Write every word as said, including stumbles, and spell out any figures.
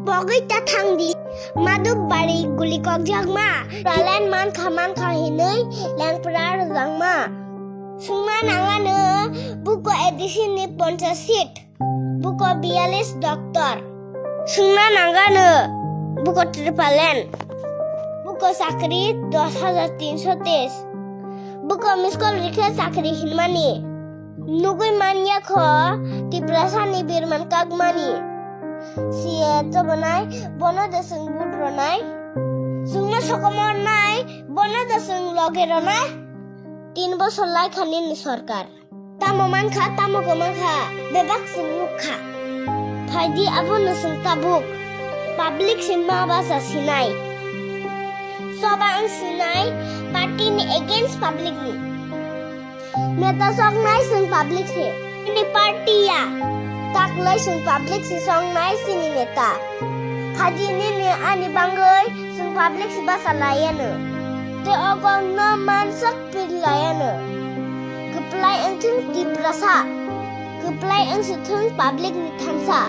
Pogwi ta thangdi. Madhub bari guli kokjakma. Ralen mankha mankha hinwi lengpra rwjakma. Sungna nangano buko A D C ni ponchash seat. Buko biyalis doctor. Sungna nangano buko tripalen. Buko chakri dos hajar tinso teis. Buko miskol rikhe chakri hinmani. Nugui manya kho Tiprasani birman kakmani. Siye chobonai, bono de sung vote ronai. Sungno sokomornai, bono de sung loge ronai. Tin bosor lai khani ni sorkar. Tamo mankha, tamo kwmankha, bebak sung nukha. Phaidi abono sung tabuk. Public si ma basa sinai. Soba ang sinai, party ni against public ni. Neta soknai sung public si. Ini party ya. Taklai sung public si soknai sini neta. Phaidi nini ani bangwi sung public si basa layano. Te ogo no mansak pir layano. Kwplai wngthung Tiprasa. Kwplai wngsithung public ni thansa.